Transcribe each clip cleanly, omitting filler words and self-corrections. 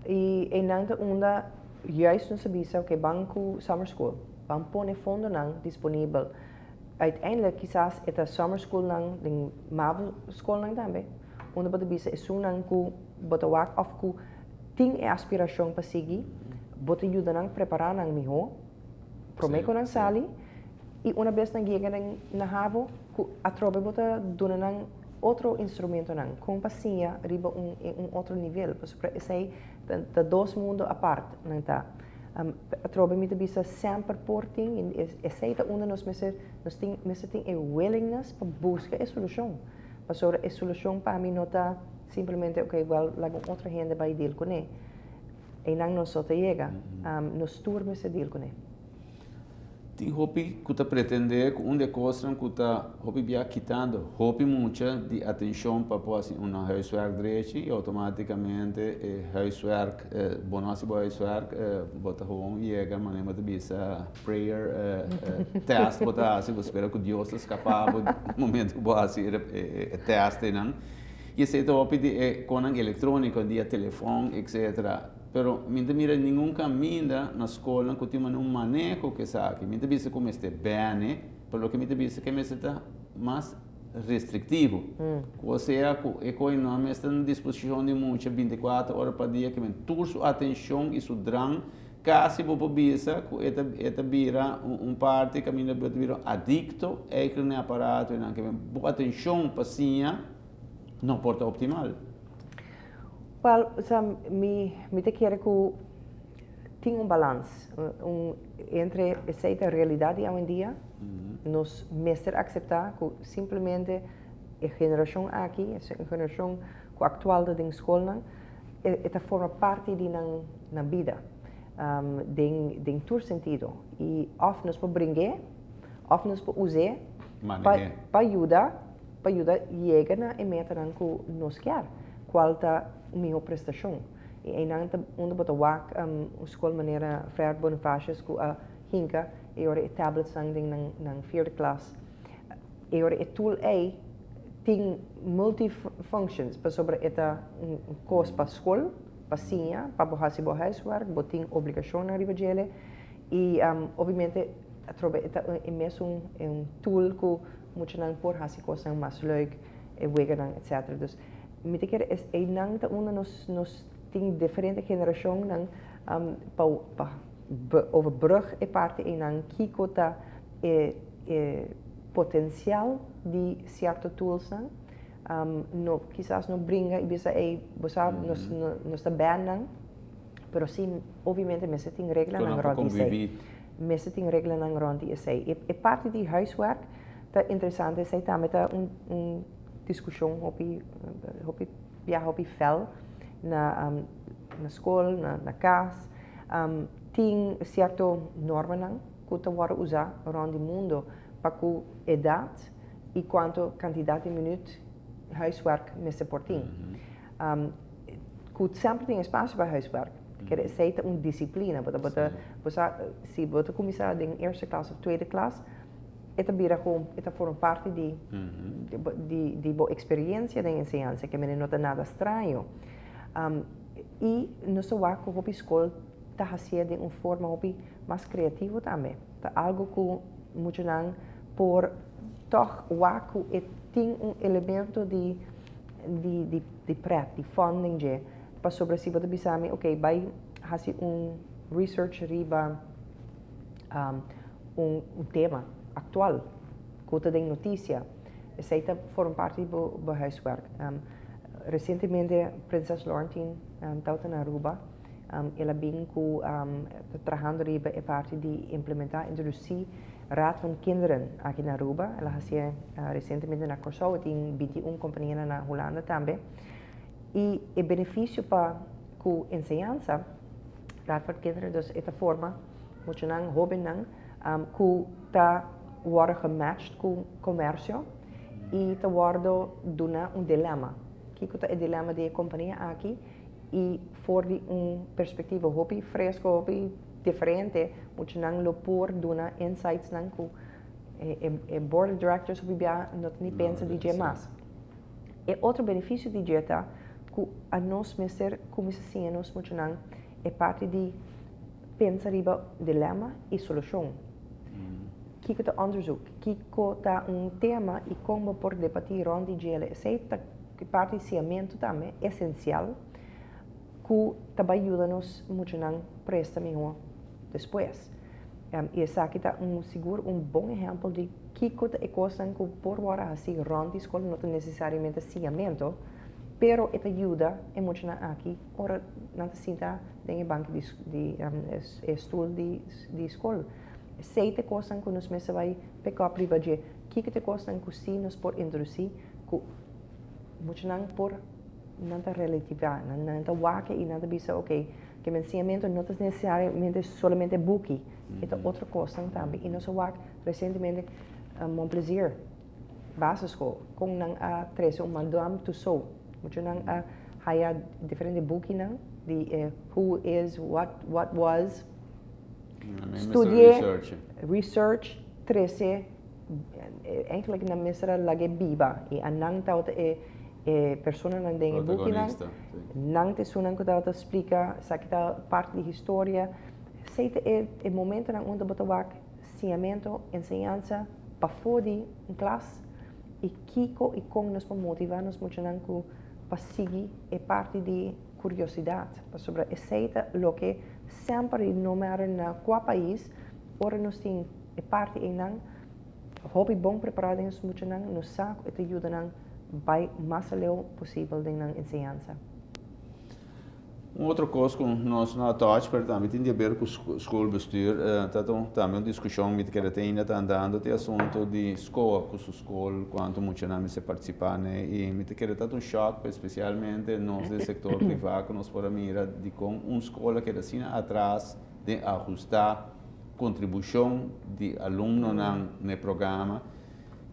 I einan ta unda juist nos a bisa, ok, ban ku summer school, ban pone fondonan disponibel. Uiteindelijk kisas e ta summer schoolnan den mavo skolnan tambe, unda bo ta bisa esunnan ku bo ta wak òf ku tin e aspirashon pa sigui, bo ta yuda nan prepará nan mihó promé ku nan sali i una bes nan yega den na havo ku atrobe bo ta duna nan otro instrumentonan kon pa siña riba un un otro nivel pasobra esei ta dos mundo apart nan ta. Atrobe mi ta bisa semper por tin i esei ta unda nos mester nos tin mester tin e willingness pa buska e solushon pasobra e solushon pa mi no ta simplemente ok well laga un otro hende bai deal kuné. Einan nos so ta yega. Nos tur mester deal kuné. Tin hopi ku ta pretendé ku un di e kosnan ku ta hopi bia kitando hopi mucha di atenshon pa por hasi un huiswerk drechi i outomátikamente e huiswerk bo no hasi bo huiswerk bo ta gewoon yega manera bo ta bisa prayer test bo ta hasi bo spera ku Dios ta skapa bo momento ku bo hasi e test einan i esei ta hopi di e konan elektróniko di e telefòn etcetera. Pero mi ta mira ningun kaminda na skolnan ku tin mane un maneho ku esaki. Mi ta bisa ku mester bene, pero loke mi ta bisa ke mester ta mas restriktivo. Ku osea ku e koe no mester na disposishon di mucha 24 ora pa dia, ke men tur su atenshon i su drang kasi bo por bisa ku e ta e ta bira un parti kaminda bo ta bira adikto eigenlijk na e aparato einan. Ke men bo atenshon pa siña no por ta optimal. Wel, sa, mi, mi ta kere ku tin un balans, un, entre esei ta realidat di awendia, nos mester akseptá ku simplemente e generashon aki, e generashon ku aktual ta den skolnan, e, e ta forma parti di nan, nan bida, den, den tur sentido. I òf nos por bring'é, òf nos por us'é pa, pa yuda. Pa yuda yega na e metanan ku nos kier, kual ta un mihó prestashon. I einan ta unda bo ta wak un skol manera Frère Bonifacius ku a hinka e ora e tabletsnan den nan nan vierde klas. E ora e tool ei tin multi functions pasobra e ta un kos pa skol, pa siña, pa bo hasi bo huiswerk, bo tin obligashonnan riba djele i obviamente atrobe e ta e mesun tool ku muchanan por hasi kosnan mas leuk, e weganan etc. Dus mi ta kere es einan ta unda nos nos tin diferente generashonnan pa pa overbrug e parti einan kiko ta e e potensial di sierto toolsnan. No kisas no bringa i bisa ey bo sa nos nos ta ban nan pero si obviamente mester tin reglanan rònt di esei. Mester tin reglanan rònt di esei. E e parti di huiswerk ta interesante, esei tambe ta un un diskushon hopi hopi biaha hopi fèl na na skol, na na kas. Tin sierto normanan ku ta wòrdu usá rònt di mundo pa ku edat i kuantu kantidat di minüt huiswerk mester por tin. Ku semper tin espasio pa huiswerk. Kere esei ta un disiplina. Bo ta bo ta bo sa si bo ta kuminsá den eerste klas òf tweede klas e ta bira kon e ta forma parti di di di bo eksperiensia den enseñansa ke mene no ta nada straño. I nos ta wak ku hopi skol ta hasié den un forma hopi mas kreativo tambe. Ta algu ku muchanan por tòg wak ku e tin un elemento di di di di pret, di fun den dje. Pasobra si bo ta bisa mi, ok, bai hasi un research riba un un tema aktual ku ta den notisia, esei ta forma parti di bo bo huiswerk. Resientemente Prinses Laurentien tabata na Aruba, el a bin ku ta trahando riba e parti di implementá, introdusí Raad van Kinderen aki na Aruba. El a hasié resientemente na Kòrsou, e tin 21 kompanianan na Hulanda tambe. I e benefisio pa ku enseñansa, Raad van Kinderen dus e ta forma muchanan, hóbennan ku ta wòrdu gematcht ku komersio i ta wòrdu duna un dilema. Kiko ta e dilema di e kompania aki? I for di un perspektiva hopi fresko, hopi diferente, muchanan lo por duna insightsnan ku e board of directors hopi bia no ta ni pensa di dje mas. E otro benefisio di dje ta. Ku anos mester kuminsá siña nos muchanan e parti di pensa riba dilema i solushon. Kiko ta onderzoek? Kiko ta un tema i kon bo por debatí rònt di djele? Esei ta parti di siñamentu tambe esensial ku ta bai yuda nos muchanan presta mihó despues. I esaki ta un sigur un bon ehèmpel di kiko ta e kosnan ku por wòrdu hasi rònt di skol, no ta nesesariamente siñamentu, pero e ta yuda e muchanan aki ora nan ta sinta den e banki di e stul di skol. Esei ta e kosnan ku nos mester bai pick up riba dje. Kiko ta e kosnan ku si nos por introdusí ku muchanan por nan ta relativá, nan ta wak i nan ta bisa ok, ke men siñamentu no ta nesesariamente solamente buki, e ta otro kosnan tambe. I nos a wak resientemente Mon Plaisir basisschool, kon nan a trese un Madame Tussauds. Muchanan a haya diferente bukinan di e who is, what, what was. Studi'é, research, trese, eigenlijk nan mester a lag'é biba i anan tabata e e personanan den e bukinan, nan ta esunnan ku tabata splika esaki ta parti di historia. Esei ta e e momentonan unda bo ta wak siñamentu, enseñansa pafó di un klas i kiko i kon nos por motivá nos muchanan ku pa sigui e parti di kuriosidat, pasobra esei ta loke semper i no matter na kua pais ora nos tin e parti einan hopi bon prepará den nos muchanan, nos sa ku e ta yuda nan bai mas aleu posibel den nan enseñansa. Un otro kos ku nos no a touch pero tambe tin di haber ku schoolbestuur ta tambe un diskushon mi ta kere te ainda ta andando te asunto di skoa ku su skol kuantu muchanan mester partisipá n'e i mi ta kere ta un shòk pa espesialmente nos den sektor privá ku nos por a mira dikon un skol a keda asina atras den ahustá kontribushon di alumnonan n'e programa.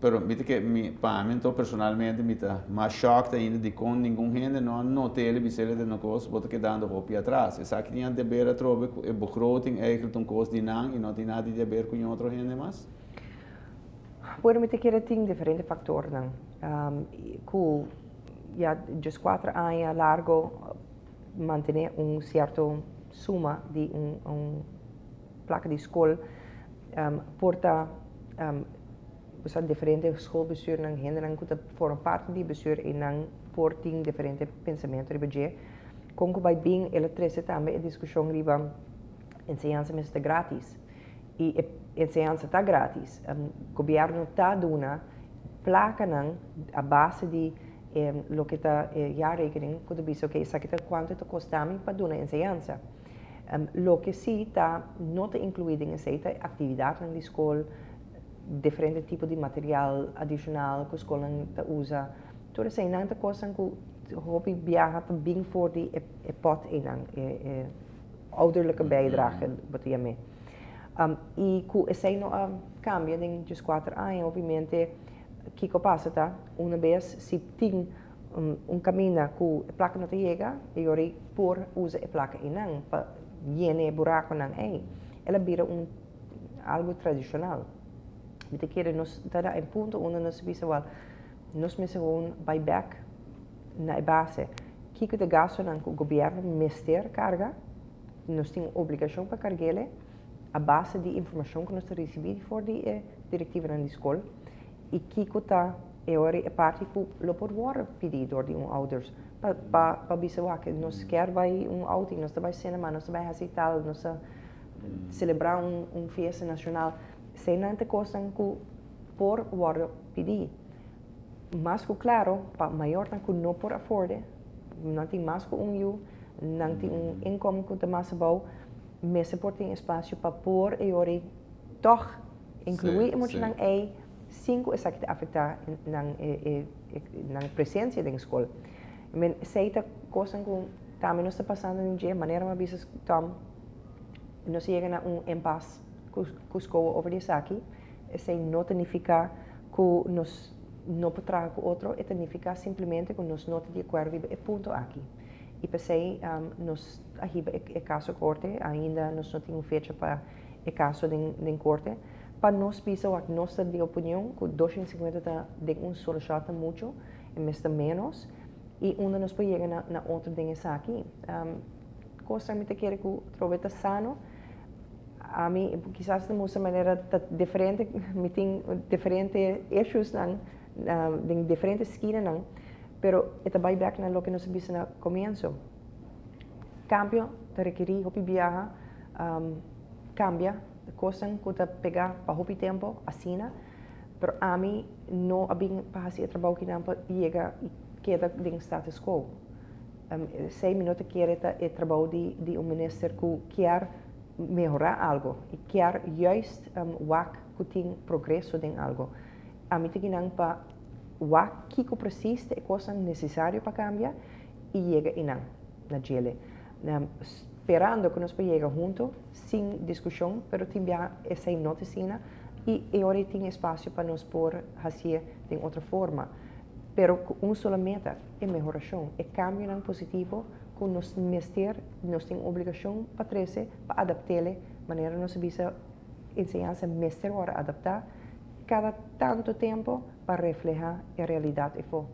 Pero mi ta ke mi pa mi anto personalmente mi ta mas shocked ainda dikon ningun hende no a not'el i bis'el e no kos bo ta kedando hopi atras. Esaki tin a deber atrobe ku e begroting eigenlijk ta un kos di nan i no tin nada di deber ku ñun otro hende mas? Bueno mi ta kere tin diferente faktornan ku ya dieskuater aña largo mantene un sierto suma di un plaka di skol por ta usa diferente schoolbestuurnan, hendenan ku ta forma parti di bestuur i nan por tin diferente pensamentu riba dje. Kon ku bai bin el a trese tambe e diskushon riba enseñansa mester ta gratis i e enseñansa ta gratis. Gobièrnu ta duna plakanan a base di loke ta e jaarrekening ku ta bisa oke esaki ta kuantu ta kosta mi pa duna enseñansa. Loke si ta no ta inkluí den esei ta aktividatnan di skol, diferente tipo di material adishonal ku skolnan ta usa. Tur eseinan ta kosnan ku hopi biaha ta bin for di e pòt einan, e ouderlijke bijdrage bo ta yam'é. I ku esei no a kambia den dieskuater aña, obviamente kiko pasa ta una bes si tin un kaminda ku e plaka no ta yega, e yori por usa e plaka einan pa yena e burakonan ei. El a bira un algu tradishonal. Mi ta kere nos ta na e punto unda nos ta bisa wèl, nos mester gewoon bai bèk na e base. Kiko ta e gastunan ku gobièrnu mester karga? Nos tin un obligashon pa karg'el a base di informashon ku nos ta risibí for di e direktivanan di skol. I kiko ta e ora e parti ku lo por wòrdu pidí dor di un ouders pa pa pa bisa wak nos kier bai un outing, nos ta bai cinema, nos ta bai hasi tal, nos ta selebrá un un fiesta nashonal. Eseinan ta kosnan ku por wòrdu pidí. Mas ku klaro pa mayornan ku no por aforde, nan tin mas ku un yu, nan tin un inkomen ku ta mas abou, mester por tin espasio pa por e ora tòg Incluí e muchanan ei sin cu esaki ta afecta nan nan presencia den scol. Men esei ta cosnan cu tambe nos ta pasando den dje, manera mi a bisa Tom, nos a yega na un impas cu cu scoa over di esaki, esei no ta nifica cu nos no por traha cu otro, e ta nifica simplemente cu nos no ta di acuerdo riba e punto aki. Y p'esei nos a hiba e caso corte, ainda nos no tin un fecha pa e kaso den korte pa nos bisa wak nos ta di opinion ku 250 ta den un solo shot ta muchu e mester ménos. I unda nos por yega na otro den esaki. Kosnan mi ta kere ku trobe ta sano. Ami kisas ta mustra manera ta diferente, mi tin diferente issuesnan den diferente skinanan, pero e ta bai bek na loke nos a bisa na komienso. Kambio ta rekerí hopi biaha kambia kosnan ku ta pegá pa hopi tempu asina. Pero ami no a bin pa hasi e trabou kinan pa yega i keda den status quo. Esei mi no ta kere ta e trabou di un minister ku kier mehorá algo i kier juist wak ku tin progreso den algo. Ami ta kinan pa wak kiko presis ta e kosnan nesesario pa kambia i yega einan na djele. Sperando ku nos por yega hunto sin diskushon, pero tin biaha esei no ta asina i e ora ei tin espasio pa nos por hasié den otro forma, pero ku un solo meta, e mehorashon, e kambionan positivo ku nos mester, nos tin obligashon pa trese, pa adapt'ele, manera nos a bisa enseñansa mester wòrdu adaptá kada tantu tempu pa reflehá e realidat efo.